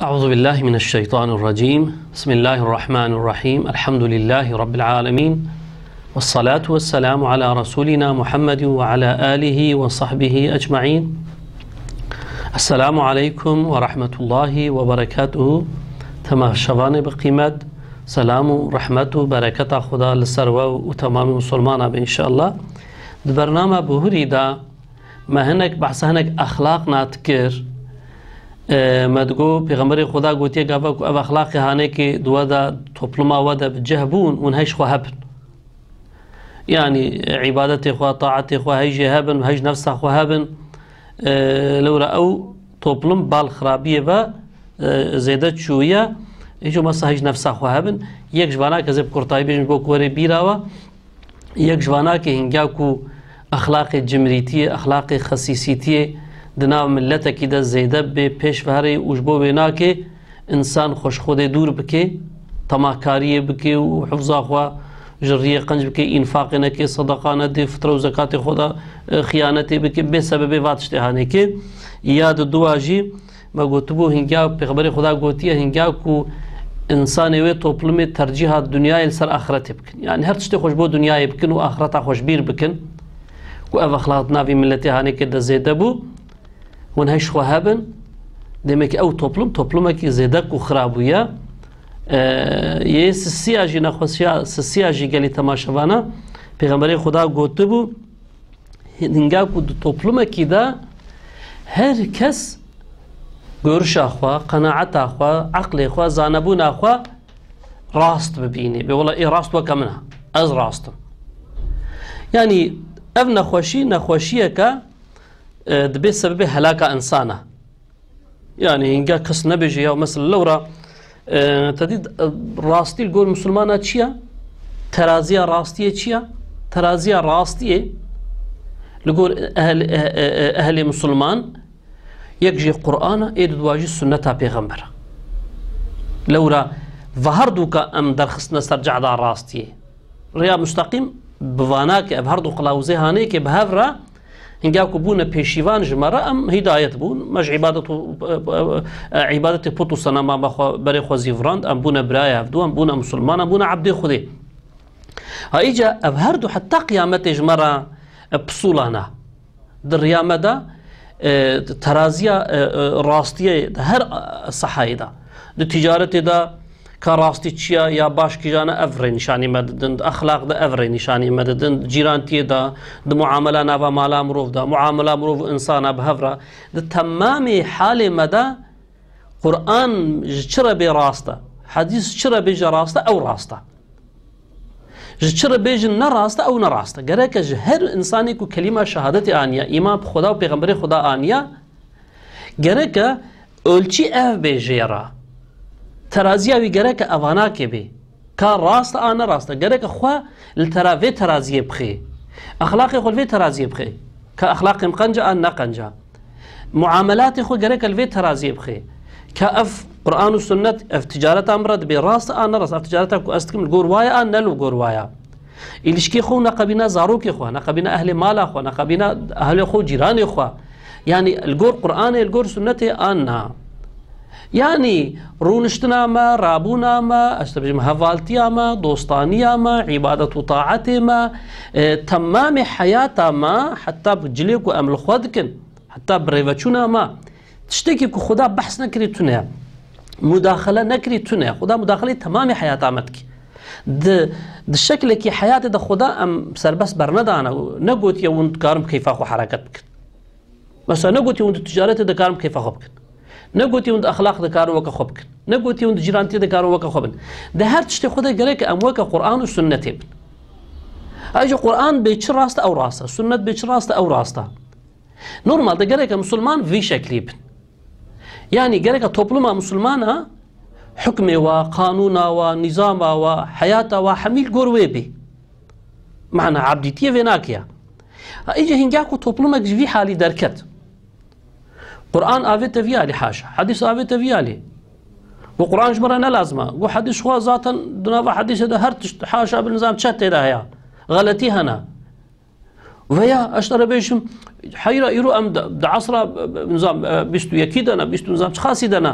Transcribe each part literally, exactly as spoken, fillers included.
أعوذ بالله من الشيطان الرجيم. بسم الله الرحمن الرحيم. الحمد لله رب العالمين. والصلاة والسلام على رسولنا محمد وعلى آله وصحبه أجمعين. السلام عليكم ورحمة الله وبركاته. Temaşevanê bi qîmet, selam û rehmet û bereketa Xuda li ser we û temamî misilmana be înşallah. Di bernama bihurî de me hinek behsa hinek exlaqna dikir. E, me digot, Pêxemberê Xuda gotiye gava ku ev exlaqê hanekê di we de, topluma we de bi cih bûn, hûn hej xwe hebin. Yanî, e, îbadetê xwe, taetê xwe hej jê hebin, hej nefsa xwe hebin. E, lewra ew toplum bal xirabiyê ve, e, zêde çûye. Hêjo masa hej nefsa xwe hebin. Yek ji vana ke ez ê bi kurtayî bêjim, ji bo ku were bîra we. Yek ji vana ke hingya ku exlaqê cimrîtiyê, exlaqê xesîsîtiyê di nav miletekî de zêde bê pêş ve herê û ji bo wê nake însan xwe ji Xwedê dûr bike, temakariyê bike û hifza xwe ji riyê qenc bike, înfaqê neke, sedeqa nede, fitre û zekatê xwe de, e, xiyanetê bike, bê sebebê va tiştê haneke. Ya di dua jî, me gotibû, hingya Pêxemberê Xuda gotiye, hingya ku însanê wê toplumê tercîha dinyayê li ser axiretê bikin. Yanî her tiştê xwe ji bo dinyayê bikin û axireta xwe ji bîr bikin. Ku ev exlaq di navî miletê hanekê de zêde bû. Hûn hej xwe hebin. Demek ew toplum, toplumekî zêde ku xira bûye. E, yê sisiya jî, nexweşiya sisiya jî gelî temaşevana. Pêxemberê Xuda gotibû, Hinga ku di toplumekî de her kes görişa xwe, qenaeta xwe, eqlê xwe, zanebûna xwe rast bibînî. Bê wela ê rast weke min e. Ez rast im. Yanî ev nexweşî, nexweşiyeke, e, dibê sebebê helaka însana. Yanî hinga kes nebêje ya, mesela lewra, e, te dît, e, rastî li gor misilmana çi ya? Teraziya rastiyê çi ya? Teraziya rastiyê li gor ehl-, e, e, e, ehlê misilman yek jê Qur'an e, ê di dua jî sunneta pêxember e. Lewra ve her dûka em derxistine ser cehda rastiyê. Rêya musteqîm bi vana ke ev her du qilawuzê hanê ke bi hev re, hinga ku bûne pêşîvan ji me re, em hîdayet bûn. Me ji îbadet û, e, e, e, îbadetê put û senema me xwe berê xwe zîvirand, em bûne birayê hevdû, em bûne misilman, em bûne ebdê Xwedê. Ha îca ev her du heta qiyametê ji me re, e, pisûlana. Di riya me de, e, teraziya, e, e, rastiyê di her, e, sehayê de. Di ticaretê de ka rastî çi ya, ya baş kîjan e, ev rênîşanî me didin, di exlaq de ev rênîşanî me didin, di cîrantiyê de, di muamela nava mala mirov de, muamela mirov û însana bi hev re. Di temamê halê me de Qur'an ji çi re bê rast e, hedîs ji çi re bêje rast e, ew rast e. Ji çi re bêjin ne rast e, ew ne rast e. Gereke ji her însanê ku kelîma şehadetê aniya, îman bi Xweda û Pêxemberê Xweda aniya, gereke ölçî ev bê jê re. Teraziya wî gereke evanakê bê. Ka rast e, a ne rast e. Gereke xwe li tera vê teraziyê bixê. Exlaqê xwe li vê teraziyê bixê. Ka exlaqê min qenc e, an ne qenc e. Muamelatê xwe gereke li vê teraziyê bixê. Ka ev Qur'an û sunnet, ev ticareta min re dibê rast a ne rast, ev ticareta ku ez dikim li gor wa ye a ne li gor wa ye. Îlişkê xwe û neqebîna zarokê xwe, neqebîna ehlê mala xwe, neqebîna ehlê xwe û cîranê xwe. Yanî li gor Qur'anê, li gor sunnetê an na. Yanî rûniştina me, rabûna me, ez dibêjim hevaltiya me, dostaniya me, îbadet û taetê me, e, temamê heyata me, heta bi cilê ku em li xwe dikin, heta birêveçûna me, tiştekî ku Xuda behs nekirî tune ye. Mudaxele nekirî tune ye. Xuda mudaxeleyê temamê heyata me dike. Di, di şeklekî heyatê de Xuda em serbest bernedane û negotiye hûn dikarin bi keyfa xwe hereket bikin. Mesela negotî hûn di ticaretê dikarin bi keyfa xwe bikin. Negotî hûn di exlaq dikarin weke xwe bikin. Negotî hûn di cîrantiyê dikarin weke xwe bin. Di her tiştê xwe de gerek em weke Qur'an û sunnetê bin. Ayrıca Qur'an bê çi rast e, ew rast e. Sunnet bê çi rast e, ew rast e. Normalde gerek em musulman vî şeklî bin. Yanî gerek e topluma musulmana hukmê wa, qanûna wa, nîzama wa, heyata wa hemî li gor wê bî. Mana ebdîtiyê vê nake ya. Ha, îca hingya ku toplumek ji vî halî derket. Qur'an avête vî alî, haşa. Hedîs avête vî alî. Got Qur'an ji min re ne lazim e. Got hedîs xwe zaten di nava hedîsê de her tişt, haşa, bi nizam çi tê de heye. Xeletî hene. Veya ez te re bêjim, heyra îro em di, di esra, nizam, e, bîst û yekî de ne, bîst û nizam çiqasî de ne.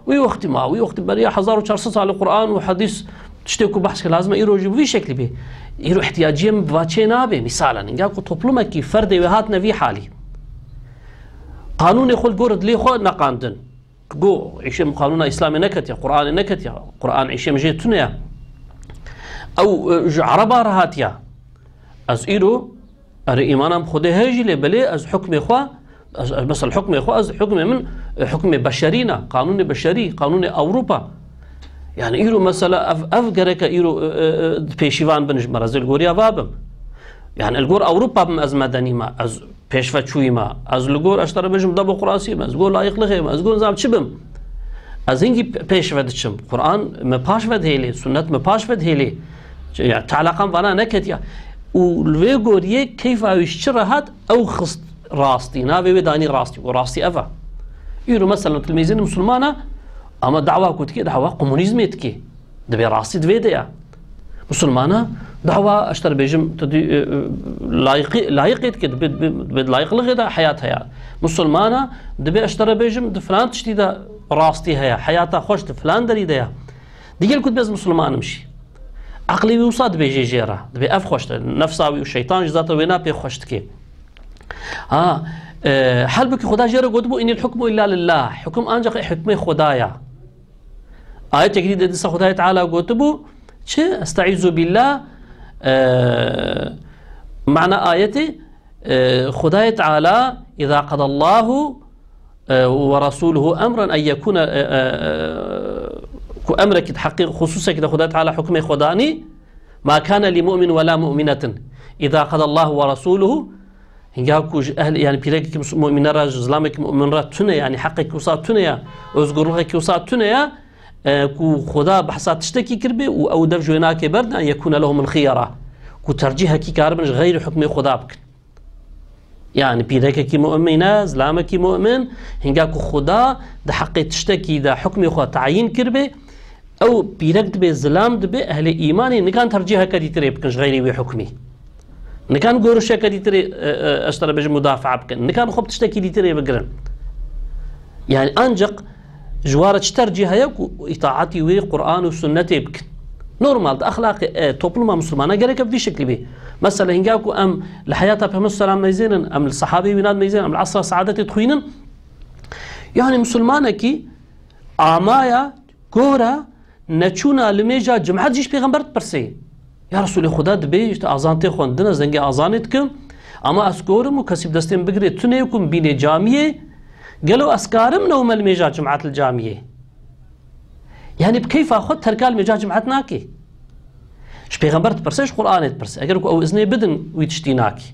Wî wextî ma, wî wextî beriya hezar û çar sed salê Quran û hedîs tiştê ku behs ke lazim e îro jî bi vî şeklî bê. Îro ihtiyaciyê min bi va çê nabe. Misalan, hinga ku toplumekî ferdê wê hatine vî halî. Qanûnê xwe li gor dilê xwe neqandin. Go, îşê min qanûna Îslamê neketiya, Quranê neketiya. Quran îşê min jê tune ya. Ew, e, ji Ereba re hatiya. Ez îro, erê, îmana min Xwedê heye jî lê belê ez hukmê xwe, ez, ez, mesela hukmê xwe, ez hukmê min, e, hukmê beşerî ne, qanûnê beşerî, qanûnê Ewropa. Yani îro mesela ev, ev gereke îro, e, e, e, pêşîvan bin ji me re, ez ê li goriya va bim. Yani li gor Ewropa bim ez medenî me, ez pêşveçûyî me, ez li gor, ez te re bêjim, demokrasî me, ez gor layiqlixê me, ez gor nizam çi bim. Ez hingî pe-, pêşve diçim. Quran me paş ve dihêlê, sunnet me paş ve dihêlê. Ya, te eleqan vana neketiya. Û li vê goriyê keyfa wî ji çi re hat, ew xist rastî. Navê wê danî rastî. Û rastî ev e. Îro mesela tilmîzên misilman e, ama dawa ku dike, dawa komunîzmê dike. Dibê rastî di vê de ya. Misilmana dawa, ez te re bêjim, tu dî, e, e, layiqî-, layiqê dike, dibê, dibê, dibê di layiqlixê de heyat heye. Misilmana dibê, ez te re bêjim, di filan tiştî de rastî heye. Heyata xweş di filan derî de ya. Digel ku dibê ez misilman im jî. Eqlê wî wisa dibêjê jê re. Dibê ev xweş e. Nefsa wî û şeytan jî zaten wêna pê xweş dike. Ha, e, halbukî Xuda jê re gotibû, "Inil hukmu illa lillah." Hukum ancak hukmê Xuda ya. Ayetekî dî de dîsa Xudayê Teala gotibû, çi? Estaizu billah, e, mana ayetê, e, Xudayê Teala, "Îza qadallahu, e, ve rasuluhu emran en yekune", e, e, e, ku emrekî di heqî xusûsekî de Xudayê Teala hukmê xwe danî, "Ma kane li mu'min ve la mu'minetin, îza qadallahu ve rasuluhu", hinga ku ji ehl, yani pîrekekî mus-, mu'mine re, ji zilamekî mu'min re tune, yani heqekî wisa tune ya, özgürlixekî wisa tune ya, e, ku Xuda behsa tiştekî kiribê û ew dev ji wê nake berdin, en yekûne lehumul xiyara, ku tercîhekî karibin ji xeyrî hukmê Xuda bikin. Yani pîrekekî mu'mine, zilamekî mu'min, hinga ku Xuda di heqê tiştekî de hukmê xwe tayîn kiribê, ew pîrek dibê, zilam dibê, ehlê îmanê nikan tercîheke dîtirê bikin ji xeyrî wê hukmî. Nikan gorişeke dîtirê, e, e, ez te re bêjim, mudafaa bikin. Nikan xwe bi tiştekî dîtirê bigirin. Yani ancak ji wa re çi tercîh heye ku îtaatî wê Quran û sunnetê bikin. Normal, di exlaqê, e, topluma misilmana gerek ev vî şeklî bê. Mesela hinga ku em li heyata Peyxember selam meyzênin, em li sahabê wî nan meyzênin, em li esra saadetê dixwînin. Yani misilmanekî amaya gora neçûna limêja cimet jî ji pêxember dipirsê. Ya Resulê Xuda, dibê, işte, azan tê xwendin, ez dengê azanê dikim. Ama ez gor im û kesî bi destê min bigirê tune ye ku min bînê camiyê. Gelo ez karim newme limêja cimet li camiyê? Yani bi keyfa xwe terka limêja cimet nake. Ji pêxember dipirse, ji Qur'anê dipirse. Eger ku ew iznê bidin, wî tiştî nake.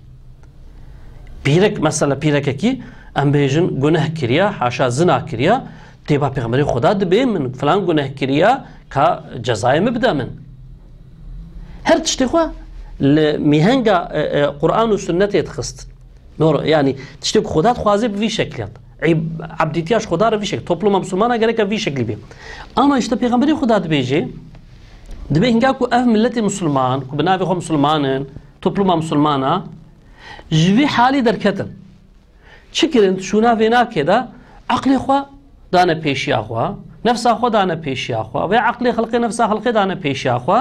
Pîrek, mesela pîrekekî, em bêjin, guneh kiriya, haşa zina kiriya, têba pêxemberê Xuda dibê, min filan guneh kiriya, ka cezayê min bide min. Her tiştê xwe li mîhenga, e, e, Qur'an û sunnetê dixist. Nor-, yani tiştê ku Xuda dixwaze bi vî şeklî hat. Îb-, ebdîtiya ji Xuda re vî şeklî. Topluma misilmana gereke vî şeklî bê. Ama işte pêxemberê Xuda dibêje, dibê hinga ku ev miletê misilman, ku bi navê xwe misilman in, topluma misilmana, ji vî halî derketin. Çi kirin? Şûna vênakê de eqlê xwe dane pêşiya xwe, nefsa xwe dane pêşiya xwe, vê eqlê xelqê, nefsa xelqê dane pêşiya xwe,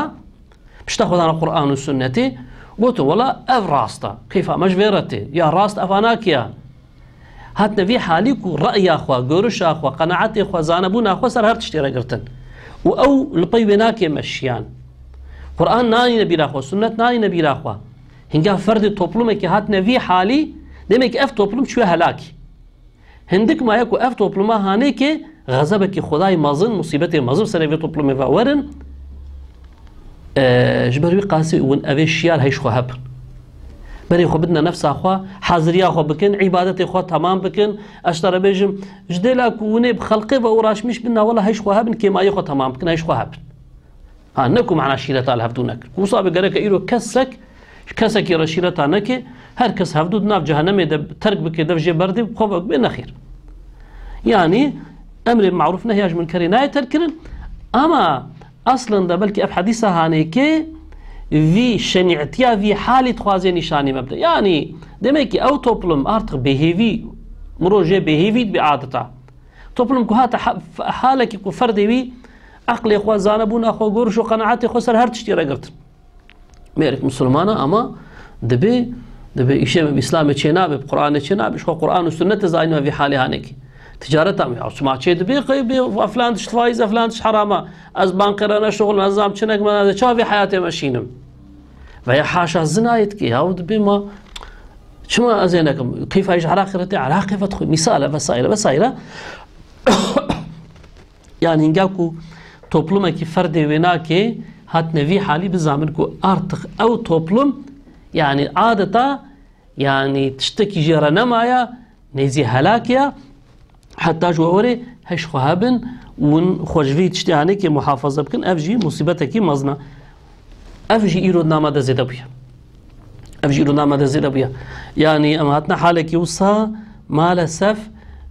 pişta xwe dane Qur'an û sunnetê, gotin, wela ev rast e, keyfa me ji vê re tê, ya rast eva nakiya. Hatine vî halî ku re'ya xwe, görüşa xwe, qenaetê xwe, zanebûna xwe ser her tiştê re girtin. Û ew li pey wênakê meşiyan. Qur'an nanîne bîra xwe, sunnet nanîne bîra xwe. Hinga ferdê toplumekî hatine vî halî, demek ev toplum çûye helakî. Hindik maye ku ev topluma hanêkê xezebekî Xwedayê mezin, musîbetê mezin serê vê toplumê ve werin, e, ji ber wî qasî win evê şiyar heyş xwe hebin. Berê xwe bidine nefsa xwe, haziriya xwe bikin, îbadetê xwe temam bikin. Ez te re bêjim, ji dêla ku winê bi xelqê ve uğraşmiş bin, na wela heyş xwe hebin, kêmayê xwe temam bikin, heyş xwe hebin. Ha, ne ku mana şîreta li hevdû nekin. Wisa be gereke îro kesek, kesekî re şîreta neke, her kes hevdû di nav cehennemê de terk bike, dev jê berdê, bi xwe ve bê nexêr. Yani, emrê marûf nehya ji munkerê nayê terk kirin, ama aslında belkî ev hedîsa hanêkê vî şenî'tiya, vî halî dixwaze nîşanî me bide. Yani, demek ki ew toplum artık bêhêvî, mirov jê bêhêvî dibe adeta. Toplum ku hate ha-, halekî ku ferdê wî eqlê xwe, zanebûna xwe, gorş û qenaetê xwe ser her tiştî re girtin. Mêrik misilmana ama dibê, dibê îşê me bi Îslamê çê nabe, bi Qur'anê çê nabe, ji xwe Qur'an û sunnetê zayîn me vî halê hanekî. Ticareta me, ya çima çê dibê, qey bê, filan tişt faiz e, filan tişt herama. Ez bankê re neşixulin, ez zam çinek me nade, çawa vê heyatê me şînim? Veya haşa zinayê dike, ya dibê ma, çima ez ê nekim? Keyfa ji Iraqê re tê, Iraqê vedixwe, mîsal e, vesaire, vesaire. Yani hinga ku toplumekî ferdê wê nake, hatine vî halî, bizanin ku artık ew toplum, yani adeta, yani tiştekî jê re nemaye, nêzî helakê ye, heta ji we werê heş xwe hebin û hûn xwe ji vî tiştê hanekê muhafaza bikin, ev jî musîbetekî mezin e. Ev jî îro di nav me de zêde bûye. Ev jî îro di nav me de zêde bûye. Yanî em hatine halekî wisa, malesef,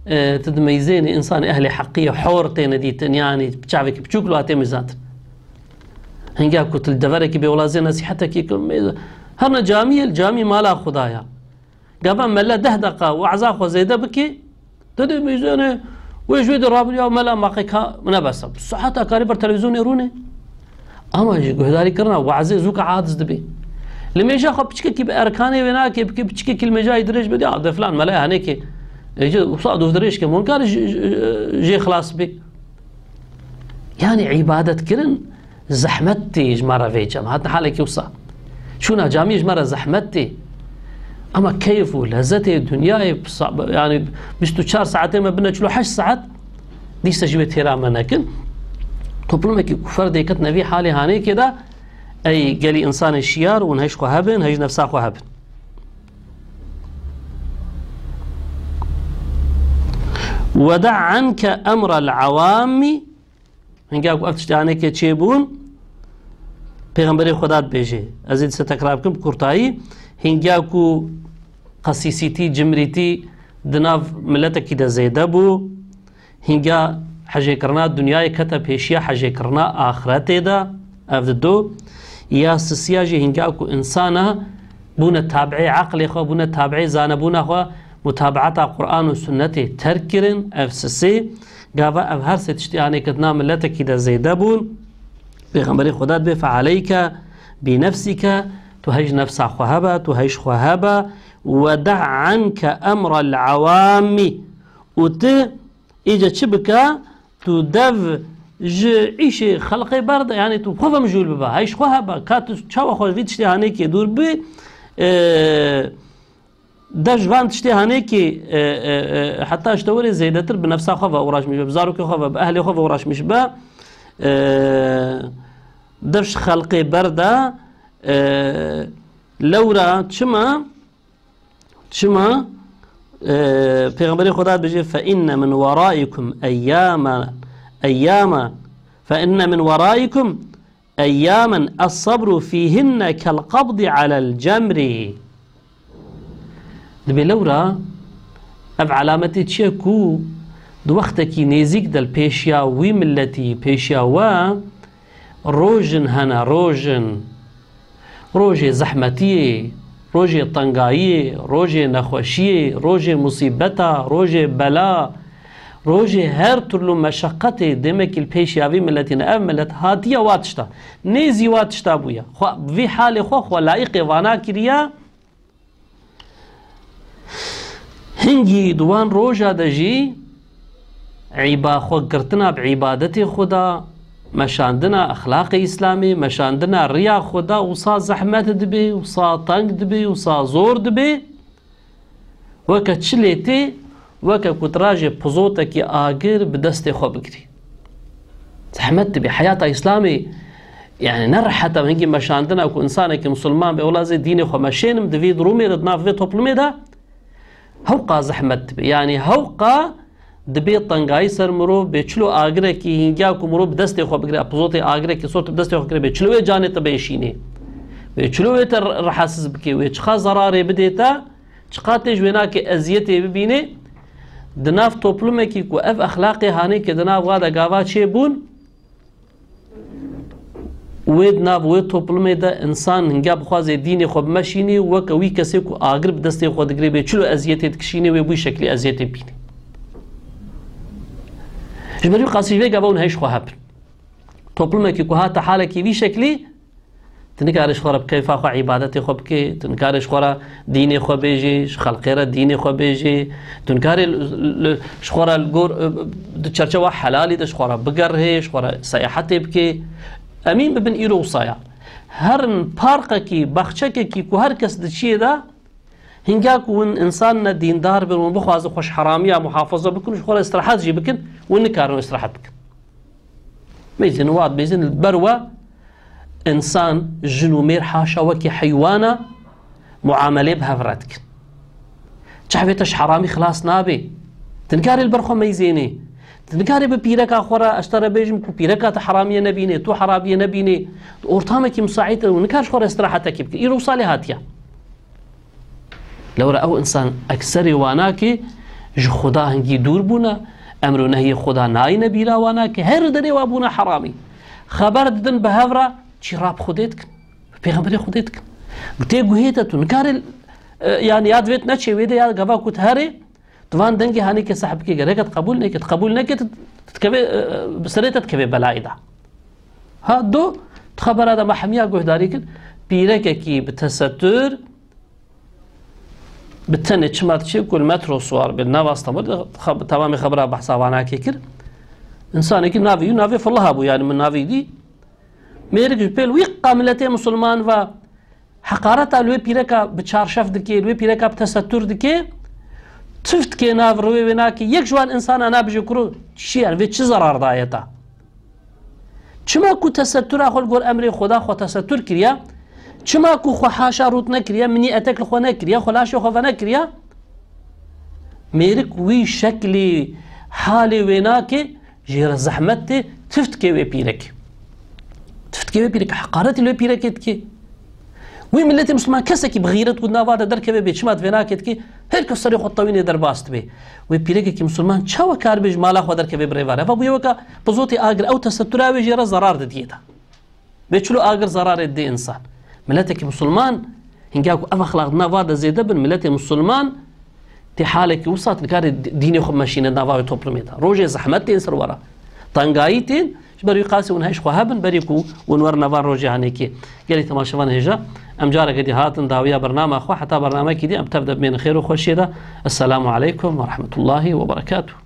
e, tu dimeyzênî, însanê ehlê heqî hor têne dîtin, yanî çavekî piçûk li wa tê mîzatin. Hinga ku tu li deverekî bê, wela zê nesîhetekî ku mê-, herna camiyê, li camî mala Xwedaya. Gava mele deh deqa we'za xwe zêde bike, tu dê mîzanê wê ji wê de rabin ya mela maqê ka nebese. Saeta karî ber televîzyonê rûnê. Ama ji guhdarîkirina we'zê zûka aciz dibê. Li mêja xwe piçkekî bi erkanê wê nake, bike piçkekî li mêjayê dirêj bide, ya de filan mele hanekê. Ê, ji wisa dûv dirêj ke, hûn kar ji, ji, jê xilas bê. Yani îbadetkirin zehmet tê ji me re vê cem. Hatin halekî wisa. Çûna camiyê ji me re zehmet tê. Ama keyf û lezzetê dinyayê sa-, yani bîst û çar saetê me bine çil û heşt saet, dîsa jî wê têra me nekin. Toplumekî ku ferdê ketine vî halê hanêkê de, ey gelî însanê şiyar û hej xwe hebin, hej nefsa xwe hebin. Weda anke emrel awamî. Hinga ku ev tiştê hanekê çêbûn, Pêxemberê Xweda dibêje, ez ê dîsa tekrar bikim bi kurtayî, hinga ku qesîsîtî, cimrîtî di nav miletekî de zêde bû, hinga hejêkirina dinyayê kete pêşiya hejêkirina axretê de, ev di do, ya sisiya jî hinga ku însana bûne tabiê eqlê xwe, bûne tabiê zanebûna xwe, mutabaeta Quran û sunnetê terk kirin, ev sisê, gava ev her sê tiştê hanê ketna miletekî de zêde bûn. Pêxemberê Xweda dibê, "Fealeyke bi nefsike", tu hej nefsa xwe hebe, tu hej xwe hebe, "Wedeh anke emrel awamî", û tu îca çi bike, tu dev ji îşê xelqê berde, yani tu xwe ve mijûl bibe, hej xwe hebe, ka tu çawa xwe vî tiştê hanêkê dûr bi, e, Dev ji van tiştê hanêkê, e, e, e, heta ji te werê zêdetir bi nefsa xwe ve uğraşmiş be, bi zarokê xwe ve, bi ehlê xwe ve uğraşmiş be, e, dev ji xelqê berde, e, lewra çima, çima, e, Pêxemberê Xweda dibêje, "Fe inne min weraikum eyyama, eyyama, fe inne min weraikum eyyamen es-sabru fîhinne kel-qabdi alel-cemri." Dibê lewra ev alametê çi ye ku di wextekî nêzîk de li pêşiya wî miletî, pêşiya we rojin hene, rojin. Rojê zehmetiyê, rojê tengayiyê, rojê nexweşiyê, rojê musîbeta, rojê bela, rojê her türlü meşeqetê demekî li pêşiya vî miletî ne. Ev milet hatiye wa tişta. Nêzî wa tişta bûye. Xwe, vî halê xwe, xwe layiqê vana kiriye. Hingî di wan roja de jî îba xwe girtina bi îbadetê xwe de, meşandina exlaqê Îslamê, meşandina riya xwe de wisa zehmet dibe, wisa teng dibe, wisa zor dibe. Weke çilê tê, weke ku tu rajê pizotekî agir bi destê xwe bigirî. Zehmet dibe. Heyata Îslamê, yani ne rehet e, hingî meşandina ku însanekî misilman be, wela zê dînê xwe meşênim, di vî durumê de, di nav vê toplumê de, hewqa zehmet dibe. Yani hewqa dibe tengayî ser mirov, bê çilo agirekî hingî ku mirov bi destê xwe bigire, pizotê agirekî sor tu bi destê xwe bigire, bê çilo wê canê te bêşînê. Bê çilo wê te re-, rehetsiz bike, wê çiqa zerarê bidê te, çiqa tê ji wê nake eziyetê bibînê. Di nav toplumekî ku ev exlaqê hanê ke di nav wa de gava çêbûn, wê di nav wê toplumê de însan hinga bixwaze dînê xwe bimeşînê, weke wî kesê ku agir bi destê xwe digirê bê çilo eziyetê dikişînê, wê bûy şeklî eziyetê bînê. Ji ber wî qasî vê gava hûn hej xwe hebin. Toplumekî ku hate halekî vî şeklî, tu nikarî ji xwe re bi keyfa xwe îbadetê xwe bikê, tu nikarî ji xwe re dînê xwe bêjî, ji xelqê re dînê xwe bêjî, tu nikarî li, li, ji xwe re li gor, di çerçewa helalî de ji xwe re bigerhê, ji xwe re seyahetê bikê. Emîn bibin îro wisa ye. Herin parkekî, baxçekekî ku her kes diçiyê de, hinga ku hûn însan ne dîndar bin, hûn bixwazin xwe ji heramiya muhafaza bikin û ji xwe re îstirahet jî bikin, hûn nikarin îstirahet bikin. Mêzin, wat mêzin, li ber we însan, jin û mêr haşa wekî heywana muamelê bi hev re dikin. Çavê te ji heramî xilas nabe. Tu nikarî li ber xwe meyzênê. Tu nikarî bi pîreka xwe re, ez te re bêjim ku pîreka te heramiye nebînê, tu heramiye nebînê. Tu ortamekî misaît e û nikar ji xwe re îstirahetekî bikî. Îro wisa lê hatiye. Lewre ew însan ekserê wanakê ji Xuda hingî dûr bûne, emr û nehyê Xuda nayîne bîra wanakê, her derê wa bûne heramî. Xeber didin bi hev re, çî rab Xwedê dikin, bi pêxemberê Xwedê dikin. Tê guhê te tu nikarî, e, yani ya divêt neçê wê de ya gava ku tu herê, tu van dengê hanê ke sehb bikê, gerek et qebûl neke, tu qebûl neke, tu, tu dikeve, e, bi serê te dikeve belayê de. Ha, do, tu xebera de me hemiya guhdarî kir, pîrekekî bi tesettur, bi tenê çima diçê ku li metro siwar bê, li nava Stenbolê, xeb-, temamê xebera behsa wanakê kir. Însanekî navê wî, navê Filiha bû, yani min navê dî. Mêrik ji pêl wî qa miletê misilman ve heqareta li wê pîreka bi çarşef dikê, li wê pîreka bi tesettur dikê, tif dikê nav rûyê wê nakê. Yek ji wan însana nabêje kuro çi, yani vê çi zerar daye te? Çima ku tesettura xwe li gor emrê Xweda xwe tesettur kiriye? Çima ku xwe haşa rût nekiriye, minî etek li xwe nekiriye, xwe laşê xwe venekiriye? Mêrik wî şeklî halê wê nake, jê re zehmet tê, tif dike wê pîrekê. Tif dike wê pîrekê, heqaretî li wê pîrekê dike. Wî miletê misliman kesekî bi xîret ku nava de derkeve bê çima divê nake dike, her kes serê xwe tewînê derbas dibe. Wê pîrekekî misliman çawa karibe ji mala xwe derkeve bi rêva re? Eva bûye weka pizotê agir, ew tesettura wê jê re zerar didiyê de. Bê çilo agir zerarê didê însan. Miletekî misliman, hinga ku ev exlaq di nava de zêde bin, miletê misliman tê halekî wisa nikare dî-, dînê xwe meşîne nava wê toplumê de. Rojê zehmet tên ser wara. Tengayî tên, ji ber wî qasî hûn hej xwe hebin, berî ku hûn werin nava rojê hanekê. Gelî temaşevan hêja, em careke dî hatin dawiya bernama xwe, heta bernamekî dî em tev de bimênin xêr û xweşiyê de. Esselamu aleykum ve rahmetullahi ve berekatuhu.